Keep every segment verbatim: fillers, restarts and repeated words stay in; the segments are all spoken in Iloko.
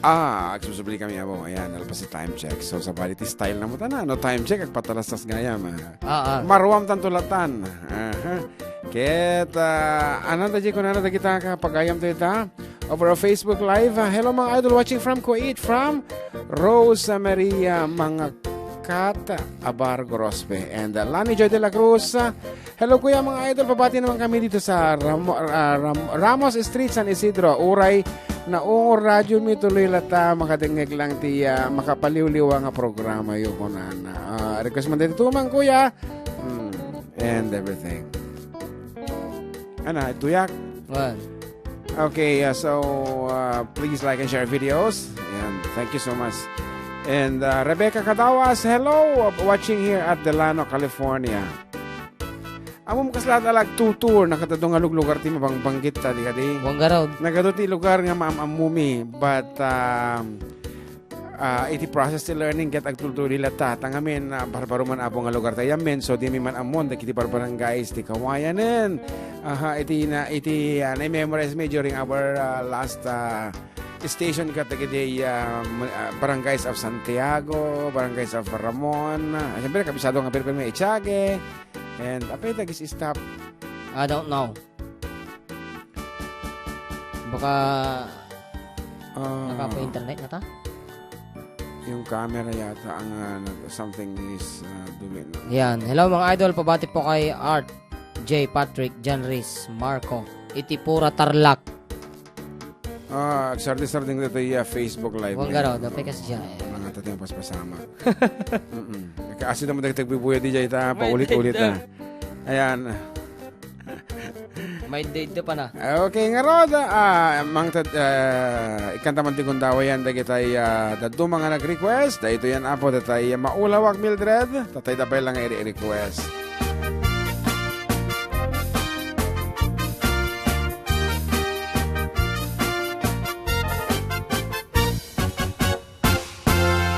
Ah, agsusubli kami, abo. Ayan, nalpas ti time check. So, sabali ti style na mo, tana. No time check, agpatalastas gayam, ah. Ah, ah. Maruam tanto latan. Aha. Ket, ah, ananta di kunana dagita ka pagayam dayta over our Facebook Live. Ah, hello, mga idol, watching from Kuwait, from Rosa Maria Mangakat, Abar Gorospe, and, ah, Lani Joy de la Cruz. Ah, hello, kuya, mga idol, pabati naman kami dito sa Ramo-, ah, Ram-, Ramos Street, San Isidro. Uray naungor radyo mi, tuloy lata, makadengngeg lang ti, ah, makapaliwliwa nga programa yo, kunana. Ah, request man dito tumang, kuya. Mm, and everything. Ana, tuyak? Wan. Okay, uh, so, uh, please like and share videos. And thank you so much. And, uh, Rebecca Cadawas, hello, uh, watching here at Delano, California. Ammom kasla ta nagtutur, nagadu nga luglugar ti mabangbanggit ta, di kadi? Wan garud. Nagadu ti lugar nga maam-ammumi, but, um, ah, iti process ti learning ket agtultuloy latta. Ta ngamin, ah, barbaro man, Apo, nga lugar tayo amin. So, di mi man ammon dagiti barbarangays ti kawayanen. Aha, iti na, iti, ah, na-memorize mi during our, ah, last, ah, station ket dagiti, ah, ma-, ah, barangays of Santiago, barangays of Ramon. Ah, siyempre, kabisado nga pirpir mi Echage. And apay dagiti staff? I don't know. Baka Ah, nakapo-internet na ta? Yung camera yata ang, ah, nag-, something is, ah, doing. Yan. Hello, mga idol. Pabati po kay Art J Patrick, John Reese, Marco, iti Pura Tarlac. Ah, agsardeng-sardeng dito iya Facebook Live. Huwag ngayon. Garo, dapat kasi siya, eh. Mga tatay ang paspasamak. Mm-mm. Kasi naman dagdag bubuya di dyan, ita, paulit-ulit na. Ayan. May date pa na. Okay, ngarud, ah, mangted, ah, ikanta man ti gundaway yan, dagitay, ah, dadduma nga nag-request, daytoy yan, Apo, datay Maulawak Mildred, tatay dabay lang nga iri-request.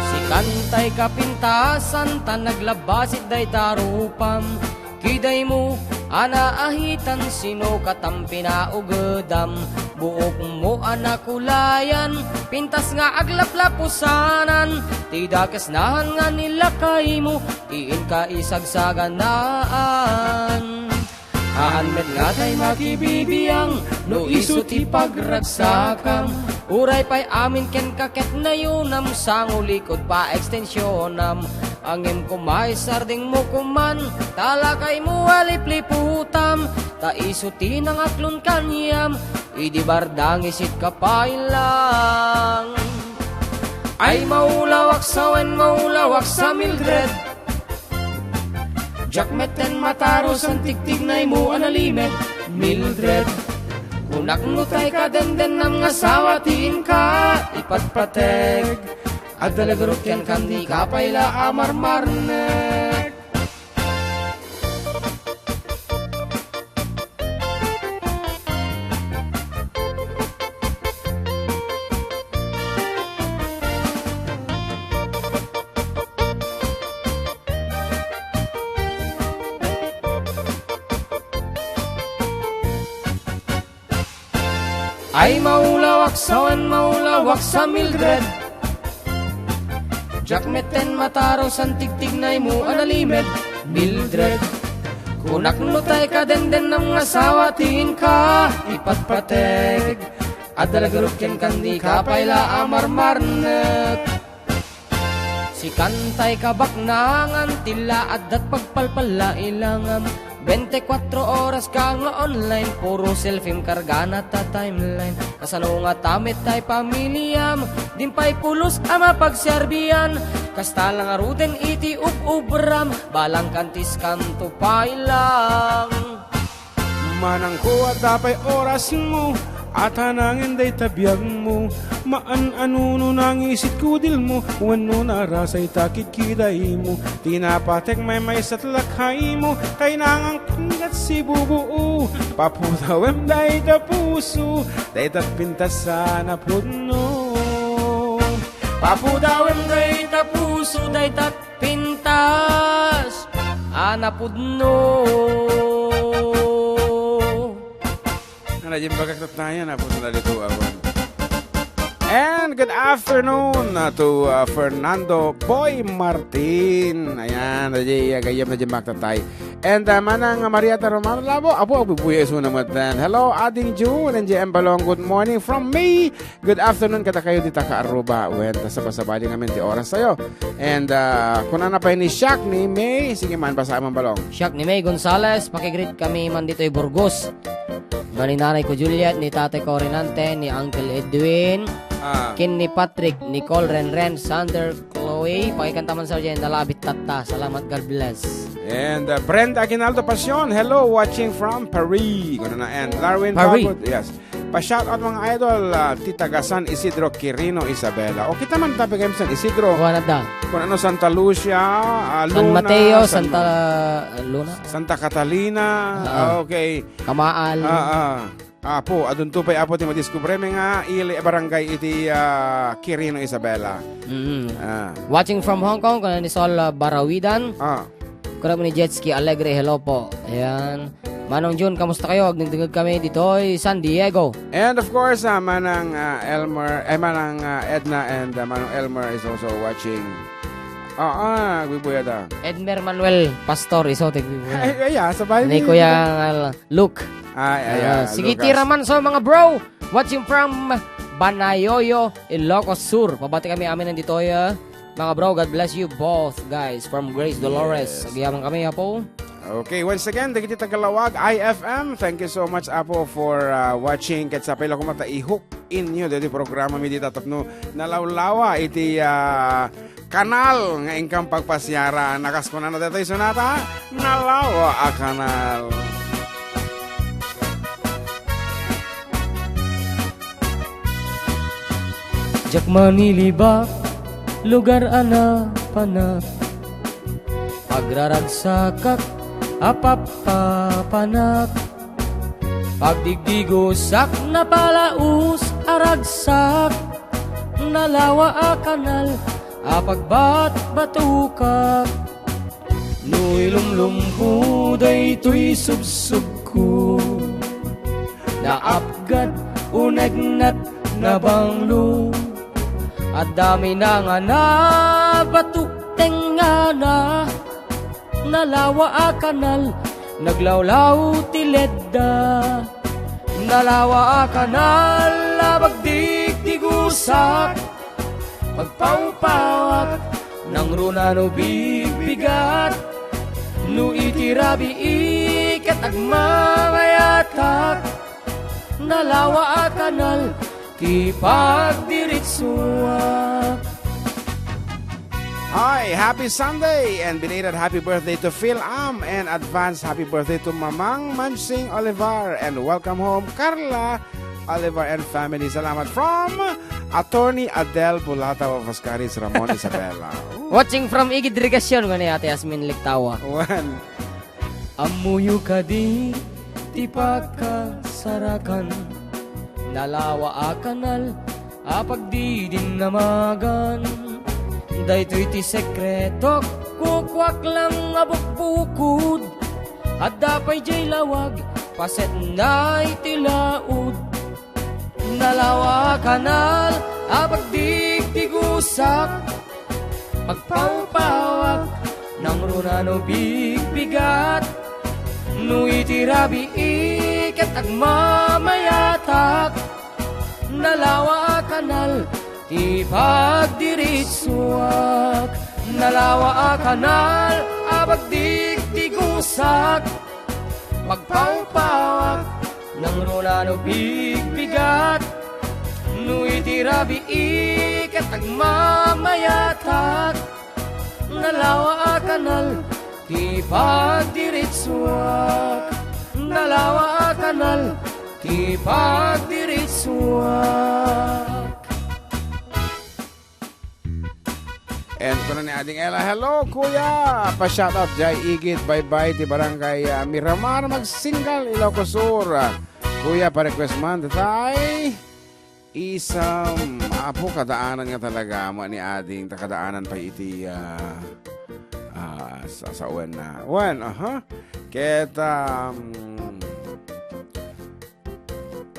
Sikan tay kapintasan ta naglabasit dayta rupam. Kidaymo a naahitan, sino katam pinaugedam? Buokmo a nakulayan, pintas nga aglaplapusanan. Ti dakes nahan nga nilakaymo, ti inka isagsaganaan. Haan met nga tay makibibiang no isu ti pagragsakam. Uray pay amin kenka ket nayunam, sango likod pa extensionam. Ngem kumay sardengmo koman, ta lakaymo a lipliputam, ta isu ti nangaklon kaniam, idi bardang isit ka pay lang. Ay, maulawak sa wen, maulawak sa Mildred. Diak metten matarus a tigtignaymo a nalimed, Mildred. Kunak no tay kadendennam nga asawa ti inka ipatpateg. Adda la garud kenka, dika pay la a marmarnek. Ay, maulawak sa wen, maulawak sa Mildred. Diak metten matarus a tigtignaymo a nalimed, Mildred. Kunak no tay kadendennam nga asawa ti inka ipatpateg. Adda la garud kenka, dika pay la a marmarnek. Sikan tay kabaknangan, ti la adda't pagpalpalla ilangam. Bente kuatro oras ka nga online, puro selfiem kargana ta timeline. Kasano nga ta met tay pamiliam, din pay pulos a mapagserbian. Kasta la ngaruden iti ub-ubram, balang kantiskanto pay lang. Manangko, adda pay orasmo, atanangen dayta biagmo. Maan-ano no nangisit kudilmo, wenno narasay ta kidkidaymo. Ti napatek maymaysat lakaymo, kainangan ket sibubuo. Papudawem dayta puso, dayta pintas a napudno. Papudawem dayta puso, dayta pintas a napudno. Ano, yung bagak na tayo, napudno na dito, awan. And good afternoon, uh, to, uh, Fernando Boy Martin. Ayan, na di, uh, gayam na di maktatay. And, uh, manang Maria Taromar Labo, apo, agbubuya isu naman then. Hello, Ading Ju, and J M Balong, good morning from me. Good afternoon, kada kayo di taka Aruba. Wen, ta sabasabali ngamin ti oras tayo. And, uh, kunana pa ni Shaq ni May, sige man, basa man Balong. Shaq ni May Gonzales, pakigreet kami man ditoy Burgos. Ni nanay ko Juliet, ni tatay ko Renante, ni Uncle Edwin, Ah. ken ni Patrick, Nicole, Renren, Sander, Chloe, pakikanta man sa diyan, nalabit tatta. Salamat, God bless. And, uh, Brenda Aguinaldo Pasion, hello, watching from Paris. Kunana, and Larwin Paris. Pabot, yes. Pa-shoutout, mga idol, uh, ti taga San Isidro, Quirino, Isabela. O kita man tabi kayo San Isidro. Kuwan da. Kung ano, Santa Lucia, uh, San Luna, Mateo, San Santa Luna. Santa Catalina. Ah. Okay. Kamaal. Ah, ah. Apo, adunto pay, Apo, ti madiskubre mi nga ili barangay iti, ah, Quirino, Isabela. Mm. Ah. Watching from Hong Kong, kuna ni Sol, ah, Barawidan. Ah. Kuna ni Jetski Alegre, hello po. Ayan. Manong Jun, kamusta kayo? Agdingdingag kami ditoy San Diego. And of course, ah, Manang, ah, Elmer, eh, Manang, ah, Edna and, ah, Manong Elmer is also watching. Ah, ah, agbubuya da. Edmer Manuel Pastor, iso, ti agbubuya. Ay, ay, ah, sabay ni ni Kuya, ah, Luke. Ay, ay, Ah, ah, sige, Lucas. Tira man, so, mga bro, watching from Banayoyo, Ilocos Sur. Pabati kami amin nandito, ah. Mga bro, God bless you both, guys, from Grace Dolores. Yes. Agyamankami, Apo. Okay, once again, dagiti tagalawag, I F M, thank you so much, Apo, for, ah, watching. Ket sapay la koma ta i-hook inyo dagiti programa mi dita tapno nalawlawa iti, ah, kanal nga inkam pagpasiaran. Nakas kunana daytoy sonata, nalawa a kanal. Diak manilibak, lugar a napanak. Agraragsakak a pappapanak. Pagdigdigosak, napalaus a ragsak. Nalawa a kanal a pagbatbatokak. No ilumlomko daytoy subsubko, naapgad, unegnat, nabanglo. Adda minangana, batok tengngana. Nalawa a kanal, naglawlaw ti ledda. Nalawa a kanal, a pagdigdigosak. Pagpawpawak, nangruna no bigbigat. No iti rabii ket agmamayatak, nalawa a kanal ti pagdiritsuak. Hi, happy Sunday and belated happy birthday to Phil Am and advance happy birthday to Mamang Mansing Olivar and welcome home Carla Olivar and family. Salamat from Attorney Adel Bulata of Oscaris, Ramon, Isabela. Ooh. Watching from Igid Irigacion, kani Ate Asmin Liktawa. Wan. Ammoyo kadi ti pakasarakan, nalawa a kanal a pagdidinnamagan. Daytoy ti sekretok, kukuak lang a bukbukod. Adda pay jay lawag, pasetnay ti laud. Nalawa a kanal a pagdigdigosak, pagpawpawak, nangruna no bigbigat. No iti rabii ket agmamayatak, nalawa a kanal ti pagdiritsuak. Nalawa a kanal a pagdigdigosak, pagpawpawak, nangruna no bigbigat. No iti rabii ket agmamayatak, nalawa a kanal ti pagdiritsuak. Nalawa a kanal ti pagdiritsuak. And kuna ni Ading Ella, "Hello, Kuya! Pa-shoutout jay Igid, Baybay, ti barangay, ah, Miramar, Magsingal, Ilocos Sur. Ah, Kuya, pa-request man, tay Isam, Apo, kadaanan nga talaga, mo ni Ading, ta kadaanan pa iti, ah, ah, sa, sa uwan na. Uwan, aha. Ket, um,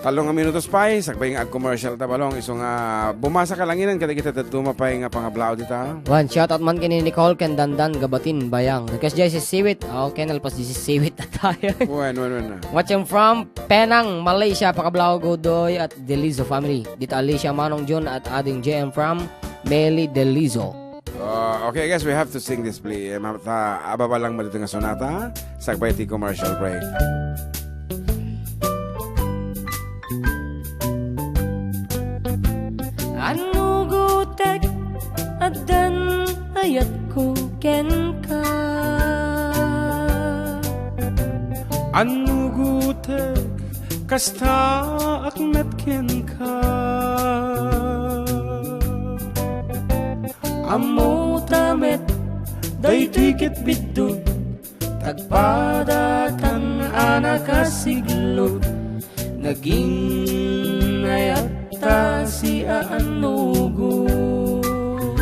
Tallo nga minutos pay, sakbay nga ag-commercial ta, Balong, isu nga bumasa ka langinan kadagiti dadduma pay nga pangablao dita. Wen, shout out man ken ni Nicole ken Dandan Gabatin Bayang. Request jay sisiwit. Okay, nalpas di sisiwit na tayo. Wen, wen, wen. Watching from Penang, Malaysia, pakablao Godoy at Delizo family. Dita Alicia Manong John at Ading J M from Meli Delizo. Uh, okay, I guess we have to sing this play. Eh, mata, ababa lang mo dito nga sonata. Sakbay ti commercial break. Annugutek, addan ayatko kenka. Annugutek, kasta ak met kenka. Ammota met, daytoy ket biddut, tagpadatan a nakasiglot, naging ayatta si Annugo.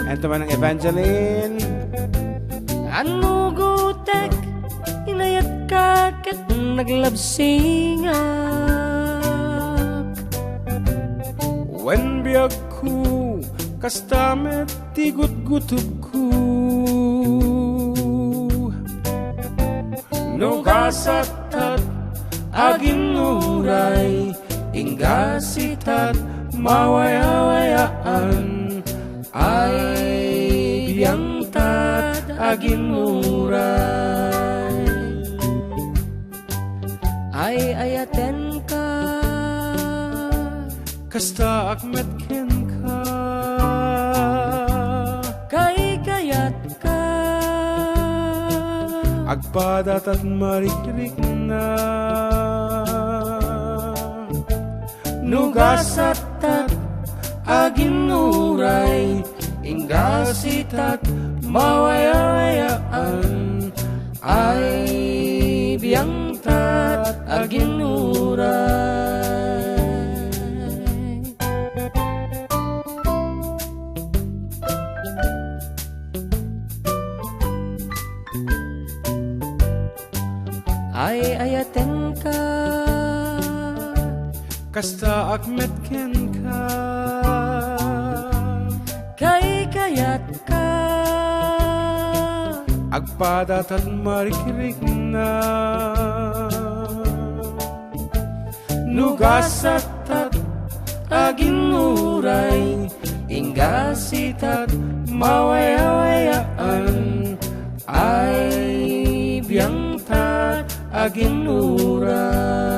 Ento man ang Evangeline. Annugotek, inayatka ket naglabsingak. Wen biagko, kasta met ti gutgutebko. No gasattat aginnuray, ingga sitat mawayawayaan. Ay biangtat aginnuray. Ay-ayatenka. Kasta ak met kenka. Kaykayatka. Agpadatat marikrikna. No gasattat aginnuray, ingga sitat mawayawayaan. Ay biangtat aginnuray. Ay-ayatenka. Kasta ak met kenka. Kaykayatka. Agpadatat marikrikna. No gasattat aginnuray, ingga sitat mawayawayaan. Ay biangtat aginnuray.